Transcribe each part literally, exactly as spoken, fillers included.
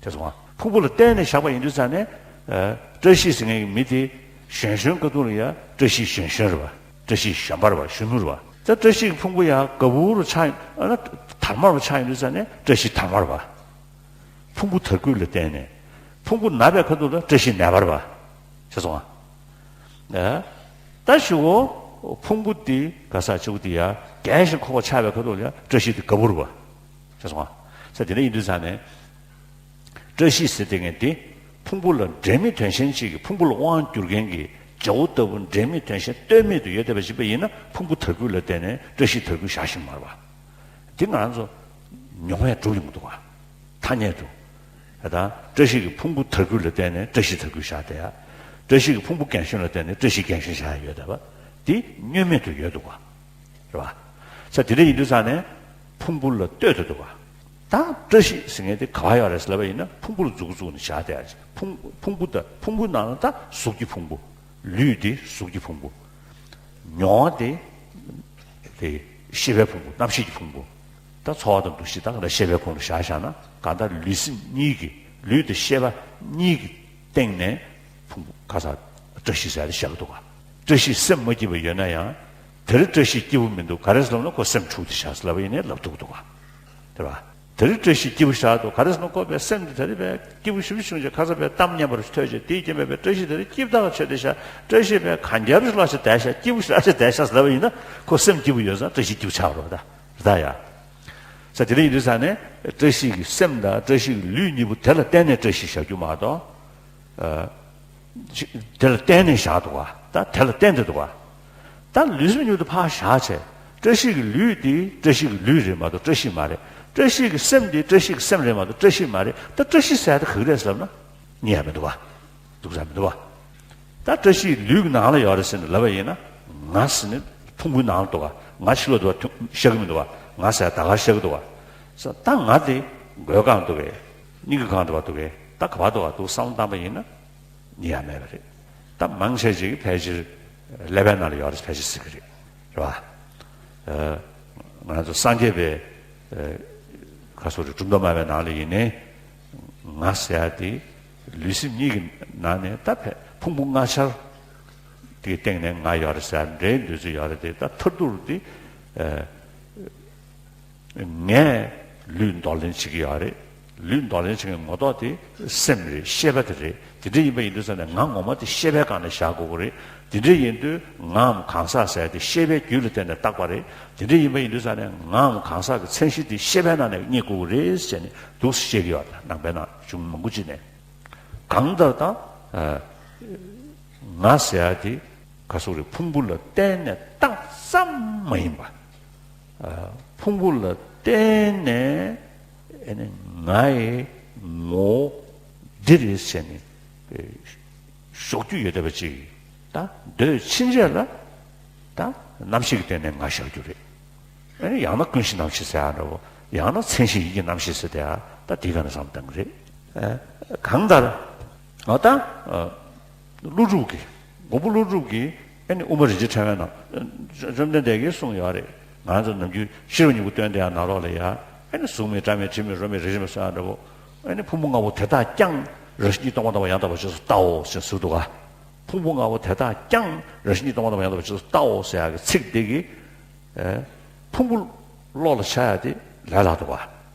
དེ་སོང་ང་། ཕུང་པོ་ལ་བརྟེན་ནས་བཞག་པ་ཡིན་དུས་ཙང་ནས། ཨ། བཀྲ་ཤིས་ཟེར་མཁན་གྱི་མི་དེ་གཞོན་གཞོན་ཁ་ཐུག་ལ་ཡ་བཀྲ་ཤིས་གཞོན་གཞོན་རེད་བ། བཀྲ་ཤིས་གཞོན་པ་རེད་བ། གཞོན་ནུ་རེད་བ། ད་བཀྲ་ཤིས་ཀྱི་ཕུང་པོ་ཡ་ག་བུར་ཆགས་ཡིན། ཨ་ན་དར་མ་རུ་ཆགས་ཡིན་དུས་ཙང་ནས་བཀྲ་ཤིས་དར་མ་རེད་བ། ཕུང་པོ་དར་རྒུད་ལ་བརྟེན་ནས། ཕུང་པོ་ན་བའི་ཁ་ཐུག་ལ་བཀྲ་ཤིས་ནད་པ་རེད་བ། ཤེས་སོང་ང་། ཨ། ད་ཞུ་གོ། ཕུང་པོ་འདི་ག་ས་ཆུ་བོ་འདི་ཡ་རྒྱས་ཤིང་འཁོར་བ་ཆགས་པའི་ཁ་ཐུག་ལ་ཡ་བཀྲ་ཤིས་འདི་ག་བུར་བ། ཤེས་སོང་ང་། ས་དེ་འདྲ་ཡིན་དུས་ཙང་ནས། བཀྲ་ཤིས་ཟེར་དེ་ངས་འདི། ཕུང་པོ་ལ་འབྲལ་མེད་དོན་གཞན་གཅིག་གིས་ཕུང་པོ་ལ་དབང་བསྒྱུར་མཁན་གྱི་བྱ་བོ་ལྟ་བུ་འབྲལ་མེད་དོན་གཞན་ལྟོས་མེད་དུ་ཡོད་བསྡད་པ་ཞིག་པ་ཡིན་ན། ཕུང་པོ་དར་རྒུད་ལ་བརྟེན་ནས་བཀྲ་ཤིས་དར་རྒུད་བཞག་ཤིང་མ་རེད་བ། འདི་ང་རང་ཚོ་མྱོང་བས་གྲུབ་ཡོང་གི་འདུག་བ། ཐ་སྙད་དུ། ད་ལྟ་བཀྲ་ཤིས་ཀྱི་ཕུང་པོ་དར་རྒུད་ལ་བརྟེན་ནས་བཀྲ་ཤིས་དར་རྒུད་བཞག་བསྡད་ཡ། བཀྲ་ཤིས་ཀྱི་ཕུང་པོ་རྒན་གཞོན་ལ་བརྟེན་ནས་བཀྲ་ཤིས་རྒན་གཞོན་བཞག་ཡ་ཡོད་བསྡད་པ། འདི་བསྙོན་མེད་དུ་ཡོད་འདུག་བ། རེད་བ། ས་དེ་འདྲ་ཡིན་དུས་ཙང་ནས་ཕུང་པོ་ལ་ལྟོས་དུ་འདུག་བ། ད་བཀྲ་ཤིས་ཟེར་མཁན་དེ་ག་བ་ཡོད་རེད་ཟེར་ལབ་པ་ཡིན་ན། ཕུང་པོ་ལ་འཛུགས་འཛུགས་ནས་བཞག་བསྡད་ཡ། ཕུང་ཕུང་པོ་ད་ཕུང་པོའི་ནང་ལ་ད་གཟུགས་ཀྱི་ཕུང་པོ། ལུས་དེ་གཟུགས་ཀྱི་ཕུང་པོ། མྱོང་བ་དེ་དེ་ཤེས་པའི་ཕུང་པོ། རྣམ་ཤེས་ཀྱི་ཕུང་པོ། ད་ཚོར་བ་དང་འདུ་ཤེས་ད་ག་འདྲ་ཤེས་པའི་ཁོངས་ལ་བཞག་བཞག་ན། གང་ལྟར་ལུས་སེམས་གཉིས་ཀྱི། ལུས་དང་ཤེས་པ་གཉིས་ཀྱི་སྟེང་ནས་ཕུང་པོ་ག་ས་བཀྲ་ཤིས་ཟེར་ཡ་དེ་བཞག་གི་འདུག་ག་བཀྲ་ཤིས་སེམས་མ་སྐྱིད་པ་ཡོད་ན་ཡང་། དེ་རིང་བཀྲ་ཤིས་སྐྱིད་པོ་མི་འདུག་ག་རེ་ཟེར་ལབ་ན་ཁོ་སེམས་འཁྲུགས་ཏེ་བཞག་ཟེར་ལབ་པ་ཡིན་ནའི་ལབ་ཐུབ་ཀྱི་འདུག་ག་དེ་བ། དེ་རིང་བཀྲ་ཤིས་སྐྱིད་པོ་ཞིག་འདུག་ག་རེ་ཟེར་ན་ཁོ་པའི་སེམས་དེ་དེ་རིང་པའི་སྐྱིད་པོ་ཞེ་པོ་བྱུང་བྱས། ཁ་སང་པའི་གཏམ་སྙན་པ་རུ་ཐོས་བྱས། དེའི་རྐྱེན་པས་པའི་བཀྲ་ཤིས་དེ་རིང་སྐྱིད་པོ་ཆགས་བྱས་བསྡད་ཤག་བཀྲ་ཤིས་པའི་གན་རྒྱ་རུ་ལྷག་བྱས་བསྡད་ཤག་སྐྱིད་པོ་ཞིག་ལྷག་བྱས་བསྡད་ཤག་ཟེར་ལབ་པ་ཡིན་ན། ཁོ་སེམས་སྐྱིད་པོ་ཡོད་ཙང་བཀྲ་ཤིས་སྐྱིད་པོ་ཆགས་རོགས་ད། རེད་ད་ཡ། ས་དེ་རིང་ཡིན་དུས་ཙང་ནས་བཀྲ་ཤིས་ཀྱི་སེམས་དང་བཀྲ་ཤིས་ཀྱི་ལུས་གཉིས་པོ་དེ་ལ་བརྟེན་ནས་བཀྲ་ཤིས་བཞག་རྒྱུ་མ་གཏོགས། ཨ། དེ་ལ་བརྟེན་ནས་བཞག་འདུག་ག་ད་དེ་ལ་བརྟེན་ཏེ་འདུག་ག་ད་ལུས་སེམས་གཉིས་པོ་དེ་ཕར་བཞག་བྱས། བཀྲ་ཤིས་ཀྱི་ལུས་དེ་བཀྲ་ཤིས་ཀྱི་ལུས་རེད་མ་གཏོགས་བཀྲ་ཤིས་མ་རེད། བཀྲ་ཤིས་ཀྱི་སེམས་དེ་བཀྲ་ཤིས་ཀྱི་སེམས་རེད་མ་གཏོགས་བཀྲ་ཤིས་མ་རེད། ད་བཀྲ་ཤིས་ཟེར་ཡ་དེ་ག་གི་རེད་ཟེར་ལབ་ན། རྙེད་ཡ་མི་འདུག་ག་འདུག་ས་མི་འདུག་ག་ད་བཀྲ་ཤིས་ལུས་ཀྱི་ནང་ལ་ཡོད་རེད་ཟེར་ནས་ལབ་པ་ཡིན་ན། ང་ཟེར་ནས་ཕུང་པོའི་ནང་ལ་འདུག་ག་ང་ཕྱི་ལོགས་འདུག་ག་ཤར་གྱི་མི་འདུག་ག་ང་ཟེར་ཡ་ད་ག་ཤར་གྱི་འདུག་ག་ས་ད་ང་དེ་མགོའི་སྒང་འདུག་གས། སྙིང་གི་སྒང་འདུག་ག་འདུག་གས། ད་ག་པར་འདུག་ག་འདུག་བསམ་བློ་བཏང་པ་ཡིན་ན། རྙེད་ཡ་མེད་པ་རེད། ད་མང་ཆེ་ཅིག་ཕལ་ཆེར་ཀླད་པའི་ནང་ལ་ཡོད་རེད་ཕལ་ཆེར་ཟེར་གྱི་རེད། རེད་བ། ཨ། ང་ཚོ་སངས་རྒྱས་པའི། ཨ། ཁ་སོ་རེ་གྲུབ་མཐའ་སྨྲ་བའི་ནང་ལ་ཡིན་ནའི། ང་ཟེར་ཡ་དེ་ལུས་སེམས་གཉིས་ཀྱི་ནང་ནས་ད་ཕལ་ཕུང་པོ་ལྔ་ཆར་དེའི་སྟེང་ནས་ང་ཡོད་རེད་ཟེར་ཡ་འདྲའི་འདོད་ཚུལ་ཡོད་རེད་དེ། ད་མཐར་ཐུག་དེ། ཨ། ངས་ལུས་འདོར་ལེན་བྱེད་ཀྱི་ཡོད་རེད། ལུས་འདོར་ལེན་བྱེད་མཁན་ངོ་ཐོག་དེ་སེམས་རེད། ཤེས་པ་དེ་རེད། དེ་འདྲ་ཡིན་པ་ཡིན་དུས་ཙང་ནས་ང་ངོ་མ་དེ་ཤེས་པའི་སྒང་ནས་བཞག་དགོས་ཀྱི་རེད། དེ་འདྲ་ཡིན་དུས་ངའམ་གང་ཟག་ཟེར་དེ་ཤེས་པའི་རྒྱུད་ལ་བརྟེན་ནས་བཏགས་པ་རེད། དེ་འདྲ་ཡིན་པ་ཡིན་དུས་ཙང་ནས་ངའམ་གང་ཟག་གི་མཚན་གཞི་དེ་ཤེས་པའི་ནང་ནས་རྙེད་དགོས་ཀྱི་རེད་ཟེར་ནས་འདུག་སེ་བཤད་ཀྱི་ཡོད་རེད། ནང་པའི་ནང་གཞུང་མང་པོ་ཅིག་ནས། གང་ལྟར་ད། ཨ། ང་ཟེར་ཡ་དེ་ག་སོགས་རེད། ཕུང་པོ་ལ་བརྟེན་ནས་བཏགས་ཙམ་མ་ཡིན་པ། ཨ། ཕུང་པོ་ལ་བརྟེན་ནས་ཨ་ནི་ང་ཡི་ངོ་བོ་འདི་རེད་ཟེར་ནས་ཞོག་རྒྱུ་ཡོད་བསྡད་པ་ཅིག་ད་འདོད་ཕྱིན་ཆད་ལ་ད་རྣམ་ཤེས་ཀྱི་སྟེང་ནས་ང་བཞག་རྒྱུ་རེད། ཨ་ནི་ཡང་ན་ཀུན་གཞི་རྣམ་ཤེས་ཟེར་ཡ་འདྲ་བོ། ཡང་ན་མཚན་གཞི་ཡིད་ཀྱི་རྣམ་ཤེས་ཟེར་དེ་ཡ། ད་དེའི་སྒང་ནས་བསམ་བཏང་གི་རེད། ཨ། གང་ལྟར། ཨ། ད། ཨ། ཀླུ་སྒྲུབ་ཀྱིས། མགོན་པོ་ཀླུ་སྒྲུབ་ཀྱིས་ཨ་ནི་དབུ་མ་རིན་ཆེན་ཕྲེང་བའི་ནང་། བཅོམ་ལྡན་འདས་ཀྱིས་གསུངས་ཡོད་རེད། ང་ཚོ་ནམ་རྒྱུན་ཤེས་རབ་སྙིང་པོ་བཏོན་དེ་ཡ་ནང་ལོགས་ལ་ཡ། ཨ་ནི་གཟུགས་མེད་སྒྲ་མེད་དྲི་མེད་རོ་མེད་རེག་བྱ་མེད་ཟེར་ཡ་འདྲ་བོ། ཨ་ནི་ཕུང་པོ་ལྔ་པོ་དེ་དག་ཀྱང་རང་བཞིན་གྱིས་སྟོང་པ་དང་མ་ཡིན་པར་ཡང་དག་པར་རྗེས་སུ་བལྟའོ་ཞེས་ཟེར་འདུག་ག་ཕུང་པོ་ལྔ་པོ་དེ་དག་ཀྱང་རང་བཞིན་གྱིས་སྟོང་པ་དང་མ་ཡིན་པར་ཡང་དག་པར་རྗེས་སུ་བལྟའོ་ཟེར་ཡ་གི་ཚིག་དེ་གིས། ཨེ། ཕུང་པོ་བློ་ལ་འཆར་ཡ་དེ་ལས་སླ་འདུག་ག་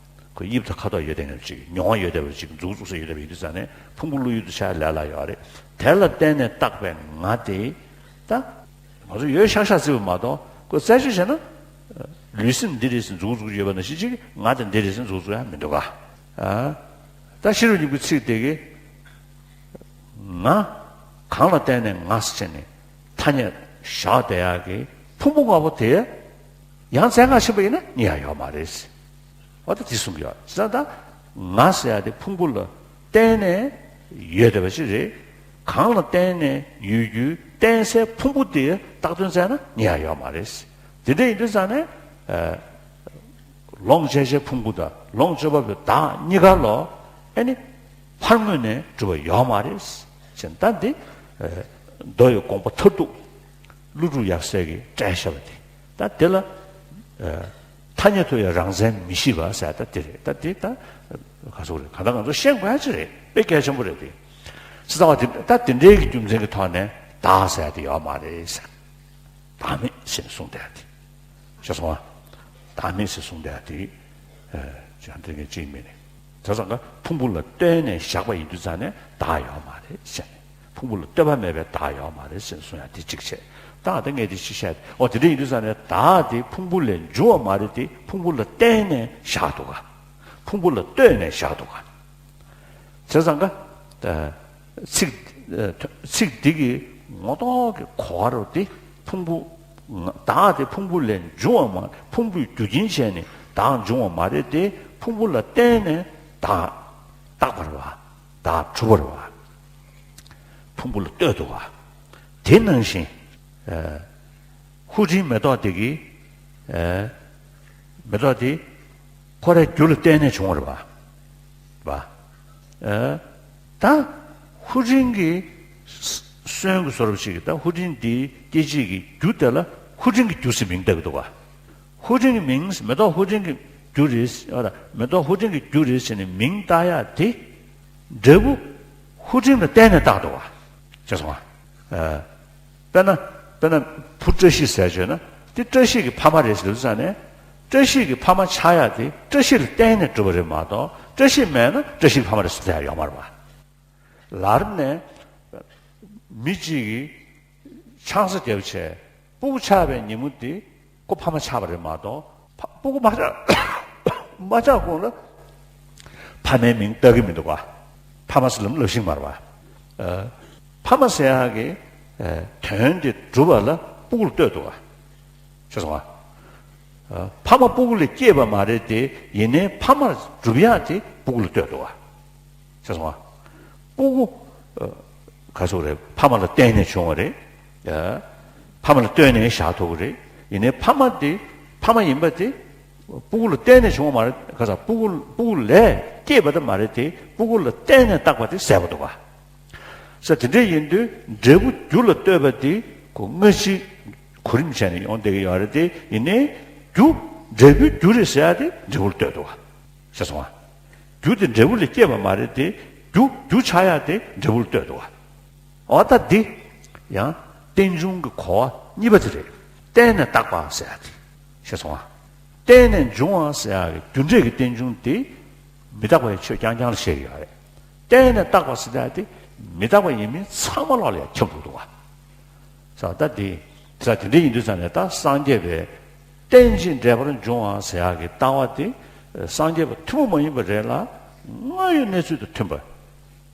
ཁོ་དབྱིབས་དང་ཁ་དོག་ཡོད་བསྡད་མཁན་ཅིག་མྱོང་བ་ཡོད་བསྡད་པ་ཅིག་མཛུབ་བཙུགས་ས་ཡོད་བསྡད་པ་ཡིན་དུས་ཙང་ནས་ཕུང་པོ་བློ་ཡུལ་དུ་འཆར་ཡ་ལས་སླ་ཡོད་རེད། དེ་ལ་བརྟེན་ནས་བཏགས་པའི་ང་དེ། ད་ང་ཚོ་ཡོད་ཤག་ཤག་བརྩི་བ་མ་གཏོགས་ཁོ་རྩད་གཅོད་བྱས་ན། ལུས་སེམས་འདི་རེད་ཟེར་མཛུབ་བཙུགས་ཡོད་པ་ནང་བཞིན་ཅིག་ང་དེ་འདི་རེད་ཟེར་མཛུབ་བཙུགས་ཡ་མི་འདུག་ག་ཨ། ད་ཤེས་རབ་སྙིང་པོའི་ཚིག་དེ་གིས། ང་། གང་ལ་བརྟེན་ནས་ང་ཟེར་བྱས་ནས་ཐ་སྙད་བཞག་བསྡད་ཡག་གི་ཕུང་པོ་ལྔ་པོ་དེ་ཡང་རྩ་ནས་ཕྱིན་པ་ཡིན་ན་རྙེད་ཡག་ཡོད་མ་རེད། འོ་ད་དེ་གསུང་གི་ཡོད། བྱས་ཙང་ད་ང་ཟེར་ཡག་དེ་ཕུང་པོ་ལ་བརྟེན་ནས་ཡོད་བསྡད་པ་ཞིག་རེད། གང་ལ་བརྟེན་ནས་ཡོད་རྒྱུའི་བརྟེན་སའི་ཕུང་པོ་དེ་བཏགས་དོན་བཙལ་ན་རྙེད་ཡག་ཡོད་མ་རེད། དེ་འདྲ་ཡིན་དུས་ཙང་ནས། ཨ། ལོངས་སྤྱོད་བྱའི་ཕུང་པོ་དང་ལོངས་སྤྱོད་པ་པོའི་བདག་གཉིས་ཀ་ལོ། ཨ་ནི། ཕར་ངོས་ནས་གྲུབ་པ་ཡོད་མ་རེད། ཅེས་ད་འདི། ཨ། མདོ་ཡི་དགོངས་པ་མཐར་ཐུག་ཀླུ་སྒྲུབ་ཡབ་སྲས་ཀྱིས་བཀྲལ་བཞག་པ་དེ། ད་དེ་ལ། ཨ། ཐ་སྙད་དུ་ཡང་རང་མཚན་མི་ཤེས་པ་ཟེར་ད་དེ་རེད། ད་དེ་ད་ ག་ཚོད་རེད། གང་ལྟར་ང་ཚོ་ཤེས་དགོས་ཡ་ཅིག་རེད། དཔེ་གལ་ཆེན་པོ་རེད་དེ། ཅི་ལྟ་བ་དེ་ད་དེ་འདྲའི་གི་རྒྱུ་མཚན་གྱི་ཐོག་ནས་བདག་ཟེར་ཡ་དེ་ཡོད་མ་རེད་ཟེར། བདག་མེད་ཟེར་ནས་གསུངས་བསྡད་ཡ་དེ། ཤེས་སོང་ཨ། བདག་མེད་ཟེར་གསུངས་བསྡད་ཡ་དེ། ཅང་དེ་ངས་ཅིག་མིན་ནས། དེ་ཙང་ཀ་ཕུང་པོ་ལ་ལྟོས་ནས་བཞག་པ་ཡིན་དུས་ཙང་ནས་བདག་ཡོད་མ་རེད་ཟེར་ནས། ཕུང་པོ་ལ་ལྟོས་པ་མེད་པའི་བདག་ཡོད་མ་རེད་ཟེར་ནས་གསུང་ཡ་དེ་གཅིག་བྱས། ད་ད་ངས་དེ་ཅི་བཤད་དེ། ཨོ་དེ་འདྲ་ཡིན་དུས་ཙང་ནས་བདག་དེ་ཕུང་པོ་ལས་འབྱུང་བ་མ་རེད་དེ། ཕུང་པོ་ལ་བརྟེན་ནས་བཞག་འདུག་ག་ཕུང་པོ་ལ་ལྟོས་ནས་བཞག་འདུག་ག་བྱས་ཙང་ཀ་ཚིག་ཚིག་འདི་གི་ངོ་ཐོག་གི་གོ་བ་རུ་དེ་ཕུང་པོ། བདག་དེ་ཕུང་པོ་ལས་འབྱུང་བ་མ། ཕུང་པོའི་རྒྱུ་རྐྱེན་བྱས་ནས་བདག་འབྱུང་བ་མ་རེད་དེ། ཕུང་པོ་ལ་བརྟེན་ནས་བདག་བཏགས་པ་རེད་བ། བདག་གྲུབ་པ་རེད་བ། ཕུང་པོ་ལ་ལྟོས་འདུག་བ། དེ་ནང་བཞིན། ཨ། ཧུ་ཀྲིན་མེ་ཏོག་དེ་གི། ཨ། མེ་ཏོག་དེ་ཁོ་རའི་རྒྱུ་ལ་བརྟེན་ནས་བྱུང་བ་རེད་བ། བ། ཨ། ད་ཧུ་ཀྲིན་གྱི་སོན་གྱི་བཟོ་འདྲ་ཞིག་གི། ད་ཧུ་ཀྲིན་དེའི་སྐྱེད་བྱེད་ཀྱི་རྒྱུ་དེ་ལ་ཧུ་ཀྲིན་གྱི་རྒྱུ་ཟེར་མིང་བཏགས་ཀྱི་འདུག་བ། ཧུ་ཀྲིན་གྱི་མིང་། མེ་ཏོག་ཧུ་ཀྲིན་གྱི་རྒྱུ་རེད། ཨ། མེ་ཏོག་ཧུ་ཀྲིན་གྱི་རྒྱུ་རེད་ཟེར་ནས་མིང་བཏགས་ཡ་དེ། འབྲས་བུ་ཧུ་ཀྲིན་ལ་བརྟེན་ནས་བཏགས་འདུག་བ། ཤེས་སོང་ང་། ཨ། དཔེར་ན། དཔེར་ན་བུ་བཀྲ་ཤིས་ཟེར་བྱས་ན་དེ་བཀྲ་ཤིས་ཀྱི་ཕ་མ་རེད་ཟེར་དུས་ཙང་ནས། བཀྲ་ཤིས་ཀྱི་ཕ་མ་ཆགས་ཡ་དེ་བཀྲ་ཤིས་ལ་བརྟེན་ནས་གྲུབ་པ་རེད་མ་གཏོགས། བཀྲ་ཤིས་མེད་ན་བཀྲ་ཤིས་ཀྱི་ཕ་མ་རེད་ཟེར་ཡ་ཡོད་མ་རེད་བ། ལར་ནས་མི་གཅིག་གིས་ཆང་ས་བརྒྱབ་བྱས་སྤུ་གུ་ཆགས་པའི་ཉིན་མོ་དེ་ཁོ་ཕ་མ་ཆགས་པ་རེད་མ་གཏོགས། ཕ། སྤུ་གུ་མ་ཆགས། མ་ཆགས་གོང་ལ་ཕ་མའི་མིང་བཏགས་ཀྱི་མི་འདུག་ག་ཕ་མ་ཟེར་ལབ་ལབ་ཤེས་མ་རེད་བ། ཨ། ཕ་མ་ཟེར་ཡག་གི། ཨ། དོན་དེ་གྲུབ་པ་ལ་སྤུ་གུ་ལ་ལྟོས་འདུག་ག་ཤེས་སོང་ང་། ཨ། ཕ་མ་སྤུ་གུ་ལས་སྐྱེས་པ་མ་རེད་དེ། ཡིན་ནའི་ཕ་མ་སྒྲུབ་ཡག་དེ་སྤུ་གུ་ལ་ལྟོས་འདུག་ག་ཤེས་སོང་ང་། སྤུ་གུ། ཨ། ག་ཟེར་རེད། ཕ་མ་ལ་བརྟེན་ནས་བྱུང་བ་རེད། ཨ། ཕ་མ་ལ་ལྟོས་ནས་བཞག་ཐུབ་ཀྱི་རེད། ཡིན་ནའི་ཕ་མ་དེ། ཕ་མ་ཡིན་པ་དེ་སྤུ་གུ་ལ་བརྟེན་ནས་བྱུང་བ་མ་རེད། ག་ཟེར། སྤུ་གུ། སྤུ་གུ་ལས་སྐྱེས་པ་དེ་མ་རེད་དེ། སྤུ་གུ་ལ་བརྟེན་ནས་བཏགས་པ་དེ་ཟེར་བ་འདུག་ག་ས། དེ་འདྲ་ཡིན་དུས་འབྲས་བུ་རྒྱུ་ལ་ལྟོས་པ་དེ་ཁོ་སྔ་ཕྱི་གོ་རིམ་བྱས་ནས་ཡོང་བསྡད་ཀྱི་ཡོད་རེད་དེ། ཡིན་ནའི་རྒྱུ། འབྲས་བུའི་རྒྱུ་རེད་ཟེར་ཡ་དེ་འབྲས་བུ་ལ་ལྟོས་འདུག་ག་ཤེས་སོང་ང་། རྒྱུ་དེ་འབྲས་བུ་ལས་སྐྱེས་པ་མ་རེད་དེ། རྒྱུ། རྒྱུ་ཆགས་ཡ་དེ་འབྲས་བུ་ལ་ལྟོས་འདུག་ག་འོ་ད་འདི་ཡང་རྟེན་འབྱུང་གི་གོ་བ་གཉིས་པ་དེ་རེད། བརྟེན་ནས་བཏགས་པ་ཟེར་ཡ་དེ། ཤེས་སོང་ང་། བརྟེན་ནས་འབྱུང་བ་ཟེར་ཡ་གི་རྒྱུ་འབྲས་ཀྱི་རྟེན་འབྱུང་དེ་མི་རྟག་པའི་ཆོས་རྐྱང་རྐྱང་ལ་བཤད་ཀྱི་ཡོད་རེད། བརྟེན་ནས་བཏགས་པ་ཟེར་ཡ་དེ་མི་རྟག་པ་ཡིན་མིན་ཚང་མ་ལོག་ལ་ཡ་ཁྱབ་འགྲོ་འདུག་ག་ས། ད་དེ། ས། དེ་འདྲ་ཡིན་དུས་ཙང་ནས་ད་སངས་རྒྱས་པའི་རྟེན་ཅིང་འབྲེལ་པར་འབྱུང་བ་ཟེར་ཡག་གི་ལྟ་བ་དེ་སངས་རྒྱས་པ་ཐུན་མོང་མ་ཡིན་པ་རེད་ལ། སྔར་ཡོད་གནས་ཚུལ་དང་མཐུན་པ།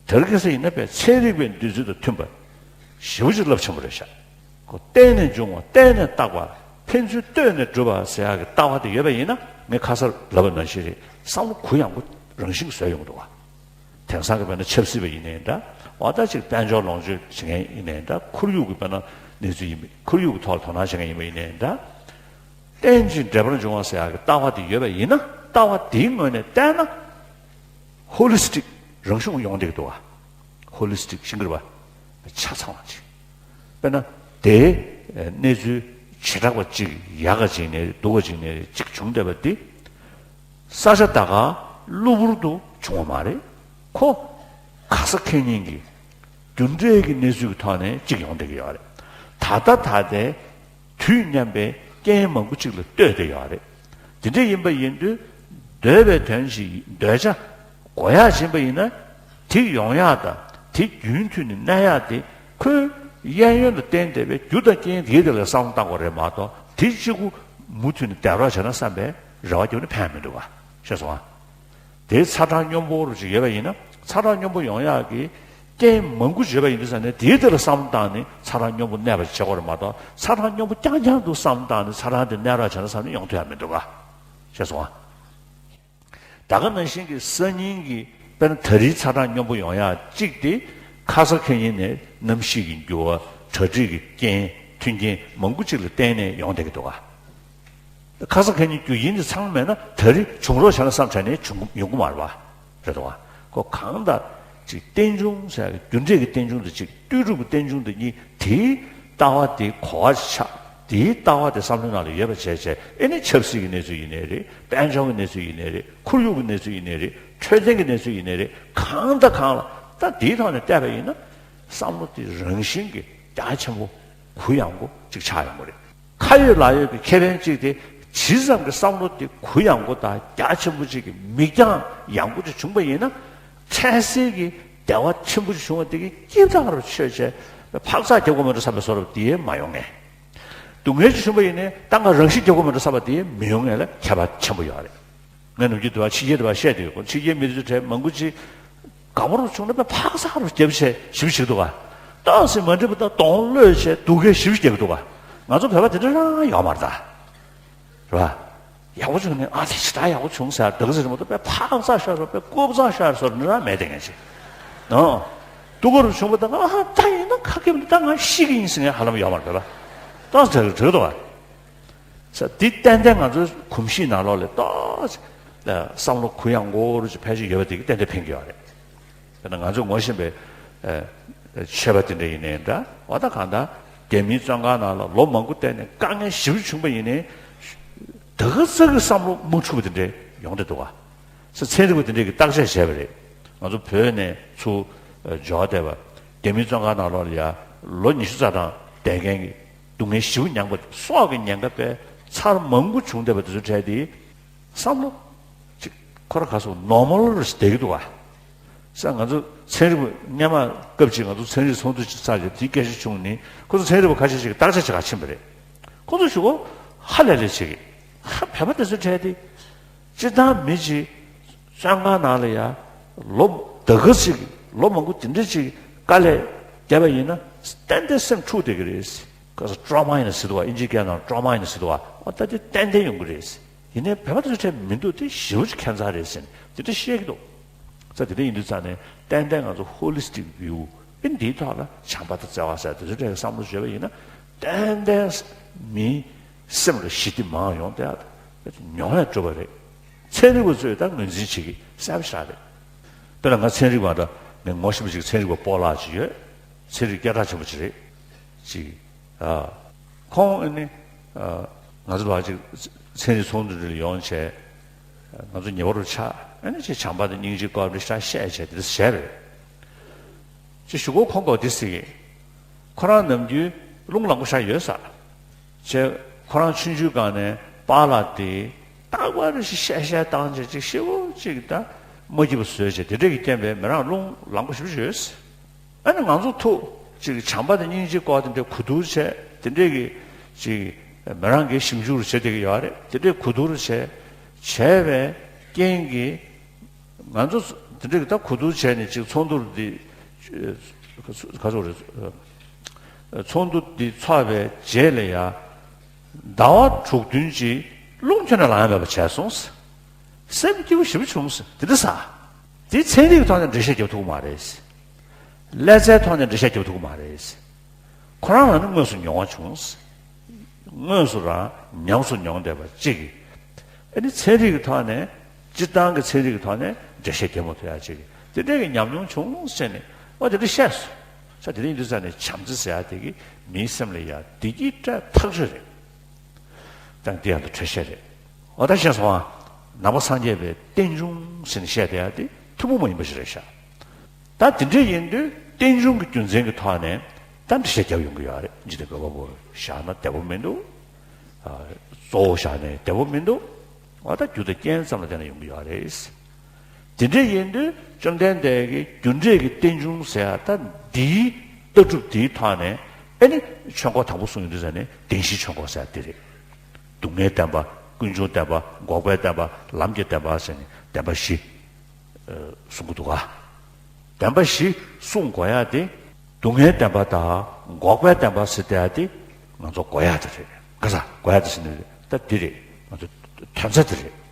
དེ་རིང་ཁ་སང་ཡིན་ན་པའི་ཚན་རིག་པའི་འདོད་ཚུལ་དང་མཐུན་པ། ཞེ་པོ་ཅིག་རླབས་ཆེན་པོ་རེད་ཤག་ཁོ་བརྟེན་ནས་འབྱུང་བ། བརྟེན་ནས་བཏགས་པ། ཕན་ཚུན་ལྟོས་ནས་གྲུབ་པ་ཟེར་ཡག་གི་ལྟ་བ་དེ་ཡོད་པ་ཡིན་ན། ངས་ཁ་སང་ལབ་པ་ནང་བཞིན་རེད། བསམ་བློ་གུ་ཡངས་པོ་རང་བཞིན་གྱིས་བཟོས་ཡོང་གི་འདུག་བ། དེང་སང་གི་བོད་ན་ཆབ་སྲིད་པ་ཡིན་ནའི་འདྲ། འོ་ད་ཅིག་དཔལ་འབྱོར་ལོངས་སྤྱོད་བྱེད་མཁན་ཡིན་ནའི་འདྲ། ཁོར་ཡུག་གི་བོད་ན་གནས་ཚུལ་ཡིན་པ། ཁོར་ཡུག་གི་ཐོག་ལ་དོ་སྣང་བྱེད་མཁན་ཡིན་པ་ཡིན་ནའི་འདྲ། རྟེན་ཅིང་འབྲེལ་པར་འབྱུང་བ་ཟེར་ཡག་གི་ལྟ་བ་དེ་ཡོད་པ་ཡིན་ན། ལྟ་བ་དེའི་ངོས་ནས་བལྟས་ན། ཧོ་ལི་སི་ཊིག་རང་བྱུང་ཡོང་བསྡད་ཀྱི་འདུག་བ། ཧོ་ལི་སི་ཊིག་ཤིང་གི་རེད་བ། ཆ་ཚང་བ་ཅིག་དཔེར་ན་དེའི་གནས་ཚུལ་བྱེ་བྲག་པ་གཅིག་ཡག་ག་ཅིག་ནས་རེད། སྡུག་ག་ཅིག་ནས་རེད། གཅིག་བྱུང་བསྡད་པ་འདི། ས་ཆ་ད་ག་གློ་བུར་དུ་བྱུང་བ་མ་རེད། ཁོ་ག་ས་ག་ཉིད་ཀྱི་རྒྱུ་འབྲས་ཀྱི་གནས་ཚུལ་གྱི་ཐོག་ནས་གཅིག་ཡོང་བསྡད་ཀྱི་ཡོད་རེད། ད་ལྟ་ད་ལྟའི་དུས་མཉམ་པའི་རྐྱེན་མང་པོ་གཅིག་ལ་ལྟོས་བསྡད་ཡོད་རེད། དེ་འདྲ་ཡིན་པ་ཡིན་དུས། འདོད་པའི་དོན་ཞིག་འདོད་བྱ་དགོས་ཡག་ཡིན་པ་ཡིན་ན། དེ་ཡོང་ཡག་དང་དེ་རྒྱུན་མཐུད་ནས་གནས་ཡག་དེ་ཁོའི་གཡས་གཡོན་ལ་བརྟེན་བསྡད་པའི་རྒྱུ་དང་རྐྱེན་དེའི་ཐད་ལ་བསམ་བློ་བཏང་དགོས་རེད་མ་གཏོགས། དེ་གཅིག་པུ་མུ་མཐུད་ནས་བསྡད་རོགས་བྱས་ན་བསམ་པའི་རེ་བ་བརྒྱབ་ནས་ཕན་མི་འདུག་ག་ཤེས་སོང་ང་། དེའི་ཚ་གྲང་སྙོམས་པོ་རུ་ཅིག་ཡོད་པ་ཡིན་ན། ཚ་གྲང་སྙོམས་པོ་ཡོང་ཡག་གི་རྐྱེན་མང་པོ་ཅིག་ཡོད་པ་ཡིན་དུས་ཙང་ནས། དེའི་ཐད་ལ་བསམ་བློ་བཏང་ནས་ཚ་གྲང་སྙོམས་པོ་གནས་པ་བྱེད་དགོས་རེད་མ་གཏོགས། ཚ་གྲང་སྙོམས་པོ་རྐྱང་རྐྱང་དུ་བསམ་བློ་བཏང་ནས་ཚ་གྲང་དེ་གནས་རོགས་བྱས་ན་བསམ་ནས་ཡོང་ཐུབ་ཡག་མི་འདུག་ག་ཤེས་སོང་ང་། ད་ག་ནང་བཞིན་གྱི་སང་ཉིན་གྱི། དཔེར་ན་ད་རེས་ཚ་གྲང་སྙོམས་པོ་ཡོང་ཡག་གཅིག་དེ། ག་ས་ག་ཉིད་ནས་གནམ་གཤིས་ཀྱི་འགྱུར་བ། གྲ་སྒྲིག་གི་རྐྱེན། མཐུན་རྐྱེན་མང་པོ་གཅིག་ལ་བརྟེན་ནས་ཡོང་བསྡད་ཀྱི་འདུག་ག་ཁ་སང་ཁ་ཉིན་རྒྱུ་རྐྱེན་དེ་ཚང་མ་མེད་ན། ད་རེས་བྱུང་རོགས་བྱས་ན་བསམ་བྱས་ནས་བྱུང་ཡོང་གི་མ་རེད་བ། རེད་དོ། ཁོ་གང་ལྟར་ཅིག་རྟེན་འབྱུང་ཟེར་ཡག་རྒྱུ་འབྲས་ཀྱི་རྟེན་འབྱུང་དང་ཅིག་ལྟོས་གྲུབ་ཀྱི་རྟེན་འབྱུང་དེ་གཉིས་དེའི་ལྟ་བ་དེ་གོ་བ་ཆགས། དེའི་ལྟ་བ་དེ་བསམ་བློའི་ནང་ལ་ཡོད་པ་བྱས་བྱས། ཨེ་ནི་ཆབ་སྲིད་ཀྱི་གནས་ཚུལ་ཡིན་ནའི་རེད། དཔལ་འབྱོར་གྱི་གནས་ཚུལ་ཡིན་ནའི་རེད། ཁོར་ཡུག་གི་གནས་ཚུལ་ཡིན་ནའི་རེད། འཕྲོད་བསྟེན་གྱི་གནས་ཚུལ་ཡིན་ནའི་རེད། གང་དང་གང་ལ་ད་དེའི་ཐོག་ནས་བལྟས་པ་ཡིན་ན། བསམ་བློ་དེ་རང་བཞིན་གྱིས་རྒྱ་ཆེན་པོ་གུ་ཡངས་པོ་ཅིག་ཆགས་ཡོང་གི་རེད། ཁ་ཡོད་ལག་ཡོད་ཀྱི་ཁེ་ཕན་གཅིག་དེ། ཇི་ཙམ་གྱི་བསམ་བློ་དེ་གུ་ཡངས་པོ་དང་རྒྱ་ཆེན་པོ་ཅིག་གི་མིག་རྒྱང་ཡངས་པོ་ཅིག་བྱུང་པ་ཡིན་ན། འཕྲལ་སེལ་གྱི་བདེ་བ་ཆེན་པོ་ཅིག་བྱུང་བ་དེ་གི་སྐྱིད་ཐག་རུ་ཆོད་བྱས། འཕག་འཚག་རྒྱབ་དགོས་མ་འགྲོ་བསམ་པའི་བཟོ་འདྲ་དེ་མ་ཡོང་ངེས། སྡུག་བསྔལ་ཅིག་བྱུང་པ་ཡིན་ནའི་ད་ང་རང་ཤི་རྒྱག་དགོས་མ་འགྲོ་བསམ་པ་དེ་མི་ཡོང་ངེས་ལ་ཁྱད་པར་ཆེན་པོ་ཡོད་རེད། ངས་ནམ་རྒྱུན་དུ་བ་ཕྱི་རྒྱལ་དུ་བ་བཤད་དུ་ཡོད། ཕྱི་རྒྱལ་མི་དེ་ཚོ་གྲས་མང་པོ་ཅིག་དགའ་པོ་རུ་བྱུང་ན་དཔེ་འཕག་འཚག་རུ་རྒྱབ་བྱས་ཞིབ་ཞིག་འདུག་ག། ཏོག་ཙམ་མ་འགྲིག་པ་དང་གདོང་གློད་བྱས་སྡུག་སྐད་ཞིབ་རྒྱག་འདུག་ག། ང་ཚོ་བོད་པ་དེ་འདྲ་རང་ཡོད་མ་རེད་ད། རེད་བ། ཡག་པོ་བྱུང་ནས་ཨ་དེ་ཇི་ལྟར་ཡག་པོ་བྱུང་ཟེར། ད་ག་ཟེར་མ་གཏོགས་དཔེ་འཕག་འཚག་ཤོར་བ། དཔེ་རྐུབ་འཚག་ཤོར་བ་བཟོ་འདྲ་རང་མེད་དེ་ངས་ཅིག་ནོ། སྡུག་ག་རུ་བྱུང་བ་དང་། ཨ་ད་ཡིན་ན་ཁ་སྐྱེམས་ད་ང་ཤི་གི་ཡིན་ཟེར་ངས་ཧ་ལམ་ཡོད་མ་རེད་པ། ཏོག་ཙམ་དྲག་འགྲོ་འདུག་བ། ས་འདི་ཏན་ཏན་ང་ཚོའི་གོམས་གཤིས་ནང་ལོགས་ལ་ཏོག་ཙམ་བསམ་བློ་གུ་ཡངས་པོ་རུ་ཅིག་ཕལ་ཆེར་ཡོད་པ་དེ་གིས་ཏན་ཏན་ཕན་གྱི་ཡོད་རེད། དཔེར་ན་ང་ཚོས་ངོ་ཤེས་པའི་ཨ་ཆོས་པ་དེ་འདྲ་ཡིན་ནའི་འདྲ། འོ་ད་གང་ལྟར་རྒྱ་མིའི་བཙོན་ཁང་ནང་ལ་ལོ་མང་པོ་བསྡད་ནས་དཀའ་ངལ་ཞེ་པོ་བྱུང་པ་ཡིན་ནའི། ད་ག་ཙམ་གྱི་བསམ་བློ་མ་འཁྲུགས་པ་དེ་འདྲ་ཡོང་བསྡད་འདུག་ག། ས་ཚན་རིག་པ་དེ་འདྲས་ཀྱིས་བརྟག་དཔྱད་བྱས་པ་རེད། ང་ཚོ་བོད་ནས་ཚུར་ཨ་འབྱོར་བསྡད་པ། རྒྱ་མིའི་བཙོན་ཁང་ནང་ལོགས་ལ་ཡ་ལོ་ཉི་ཤུ་རྩ་གྲངས་བསྡད་མཁན་གྱི་སྡུག་བསྔལ་ཞེ་པོ་མྱངས་པ། སྲོག་གི་ཉེན་ཁ་དཔེ་ཚར་མང་པོ་བྱུང་བསྡད་པ་དེ་ཚོའི་གྲས་དེ། བསམ་བློ་ཅིག་ཁོ་ར་ག་སོ་ནོར་མལ་རུ་བསྡད་ཀྱི་འདུག་ག། ས་ང་ཚོ་ཚན་རིག་པ་སྔོན་མ་སྐབས་ཅིག་ང་ཚོ་ཚན་རིག་ཚོགས་འདུ་ཅིག་བཙུགས་བྱས་དེའི་སྐད་ཆ་བྱུང་ནས། ཁོ་ཚོ་ཚན་རིག་པ་ཁ་ཤས་ཤིག་གིས་བརྟག་དཔྱད་བྱེད་ག་ཕྱིན་པ་རེད། ཁོ་ཚོ་ཞུ་གོ་ཧ་ལས་ལས་བྱེད་ཀྱི། ཧ། བོད་པ་དེ་ཚོའི་གྲས་དེ། སྤྱིར་བཏང་མི་གཅིག་བཙོན་ཁང་ནང་ལ་ཡ་ལོ་ད་ག་ཅིག་ལོ་མང་པོ་དེ་འདྲ་ཅིག་དཀའ་ལས་བརྒྱབ་པ་ཡིན་ན། ཏན་ཏན་སེམས་འཁྲུག་བསྡད་ཀྱི་རེད། ཁོ་ཚོ་ཊོ་རོ་མ་ཡིན་ཟེར་འདུག་བ། ཨིན་ཇིའི་སྐད་ནང་ཊོ་རོ་མ་ཡིན་ཟེར་འདུག་བ། འོ་ད་དེ་ཏན་ཏན་ཡོང་གི་རེད། ཡིན་ནའི་བོད་པ་དེ་ཚོའི་གྲས་མི་འདུག། དེ་ཞེ་པོ་ཅིག་ཁྱད་མཚར་རེད་ཟེར་ནས་དེ་འདྲ་བཤད་ཀྱི་འདུག། ས་དེ་འདྲ་ཡིན་དུས་ཙང་ནས་ཏན་ཏན་ང་ཚོ་ཧོ་ལི་སི་ཊིག་བིའུ། ཨེ་འདིའི་ཐོག་ལ་བྱམས་པ་དང་བརྩེ་བ་ཟེར་དེ་ཚོའི་གྲས་ཀྱི་བསམ་བློ་བརྗོད་པ་ཡིན་ན། ཏན་ཏན་མིའི་སེམས་ལ་ཞི་བདེ་མང་ཡོང་དེ་མྱོང་ཡང་གྲུབ་པ་རེད། ཚན་རིག་པ་ཚོས་ད་ངོས་འཛིན་བྱེད་ཀྱི་གསལ་པོ་ཞིག་རེད། དཔེར་ན་ང་ཚན་རིག་པ་འདྲ། ངས་ངོ་ཤེས་པ་ཅིག་ཚན་རིག་པ་སྤོ་ལགས་ཅིག་ཡོད། ཚན་རིག་སྐད་གྲགས་ཆེན་པོ་ཅིག་རེད། ཅིག་ཨ། ཁོང་ཨ་ནི་ཨ་ང་ཚོ་ལ་ཅིག་ཚན་རིག་ཚོགས་འདུ་འདྲ་ལ་ཡོང་བྱས། ང་ཚོ་ཉེ་བར་བཅར། ཨ་ནི་ཅིག་བྱམས་པ་དང་སྙིང་རྗེའི་སྐོར་འདྲ་ཞིག་བཤད་བྱས་དེ་འདྲ་བྱས་པ་རེད། ཅིག་ཞུ་གོ་ཁོང་གིས་འདི་ཟེར་གི། ཁོ་རང་ནམ་རྒྱུན་རླུང་ལངས་པོ་ཞེ་དྲག་ཡོད་ས། བྱས་ཁོ་རང་ཆུང་ཆུང་སྒང་ནས་པཱ་ལགས་དེ་རྟག་པར་ཞིག་བཤད་བཤད་བཏང་བྱས། ཅིག་ཤི་བོ་ཅིག་ད་མ་སྐྱིད་པ་བཟོས་བྱས། དེ་འདྲས་ཀྱི་རྐྱེན་པས་མི་རང་རླུང་ལངས་པོ་ཞེ་པོ་ཅིག་ཡོད་ས། ཨ་ནི་ང་ཚོ་ཐུག་ཅིག་བྱམས་པ་དང་སྙིང་རྗེའི་སྐོར་དེ་འདྲས་གོ་བསྡུར་བྱས། དེ་འདྲས་ཀྱི་ཅིག་མི་རང་གིས་ཞིབ་འཇུག་རུ་བྱེད་བསྡད་ཀྱི་ཡོད་རེད། དེ་འདྲས་གོ་བསྡུར་བྱས་བྱས་པའི་རྐྱེན་གྱིས། ང་ཚོ་དེ་འདྲ་གི་ད་གོ་བསྡུར་བྱས་ནས་ཅིག་ཚོགས་འདུ་འདི། ག་ཚོད་རེད། ཚོགས་འདུ་འདི་ཚོགས་པའི་རྗེས་ལ་ཡ། ཟླ་བ་དྲུག་བདུན་ཅིག་རླུང་ཁྱོན་ནས་ལངས་ཡ་མེད་པ་བྱས་སོང་། སེམས་སྐྱིད་པོ་ཞེ་པོ་བྱུང་། དེ་འདྲ་ས། དེ་ཚན་རིག་གི་ཐོག་ནས་འགྲེལ་བཤད་རྒྱབ་ཐུབ་ཀྱི་མ་རེད། ཀླད་རྩའི་ཐོག་ནས་འགྲེལ་བཤད་རྒྱབ་ཐུབ་ཀྱི་མ་རེད། ཁོ་རང་ལ་ནི་དངོས་སུ་མྱོང་བ་བྱུང་། དངོས་སུ་རང་ཉམས་སུ་མྱོང་བསྡད་པ་གཅིག་གིས། ཨ་ནི་ཚན་རིག་གི་ཐོག་ནས། སྤྱིར་བཏང་གི་ཚན་རིག་གི་ཐོག་ནས་འགྲེལ་བཤད་རྒྱབ་མ་ཐུབ་ཡ་གཅིག་གིས། དེ་འདྲའི་གི་ཉམས་མྱོང་བྱུང་ཟེར་ནས་འོ་དེ་འདྲ་བཤད་སོང་། ས་དེ་འདྲ་ཡིན་དུས་ཙང་ནས་བྱམས་བརྩེ་ཟེར་ཡ་དེ་གིས་མིའི་སེམས་ལ་ཡ་བདེ་སྐྱིད་སྤྲད་ཐག་ཆོད་རེད། ད་འདི་ཡང་དུ་འཕྲོད་བཤད་རེད། འོ་ད་ཤེས་སོང་ཨ། ནང་པ་སངས་རྒྱས་པའི་རྟེན་འབྱུང་ཟེར་ནས་བཤད་བསྡད་ཡ་དེ་ཐུན་མོང་མ་ཡིན་པ་ཞིག་རེད་ཤག། ད་དེ་འདྲ་ཡིན་དུས་རྟེན་འབྱུང་གི་རྒྱུ་མཚན་གྱི་ཐོག་ནས་ད་འགྲེལ་བཤད་རྒྱབ་ཡོང་གི་ཡོད་རེད། འཇིག་རྟེན་བཀོད་པ་པོ་བཞག་ན་བདེ་པོ་མི་འདུག། ཨ། གཙོ་བོ་བཞག་ནས་བདེ་པོ་མི་འདུག། འོ་ད་རྒྱུ་དང་རྐྱེན་ཙམ་ལ་བརྟེན་ནས་ཡོང་གི་ཡོད་རེད། དེ་འདྲ་ཡིན་དུས་བཅོམ་ལྡན་འདས་ཀྱིས་རྒྱུ་འབྲས་ཀྱི་རྟེན་འབྱུང་ཟེར་ཡ་ད་འདིའི་ལྟ་གྲུབ་འདིའི་ཐོག་ནས། ཨེ་ནི་ཆོས་འཁོར་དང་པོ་གསུངས་ཡོང་དུས་ཙ་ནས་བདེན་བཞིའི་ཆོས་འཁོར་ཟེར་ཡ་དེ་རེད། སྡུག་བསྔལ་བདེན་པ། ཀུན་འབྱུང་བདེན་པ། འགོག་པའི་བདེན་པ། ལམ་གྱི་བདེན་པ་ཟེར་ནས་བདེན་པ་བཞི་གསུང་གི་འདུག་ག། བདེན་པ་བཞི་གསུང་དགོས་ཡ་དེ། སྡུག་བསྔལ་བདེན་པ་དང་འགོག་པའི་བདེན་པ་ཟེར་བསྡད་ཡ་དེ་ང་ཚོ་དགོས་ཡ་དེ་རེད། ག་ས་དགོས་ཡ་དེ་ཟེར་ནས་ད་དེ་རེད། ང་ཚོ་དོན་རྩ་དེ་རེད།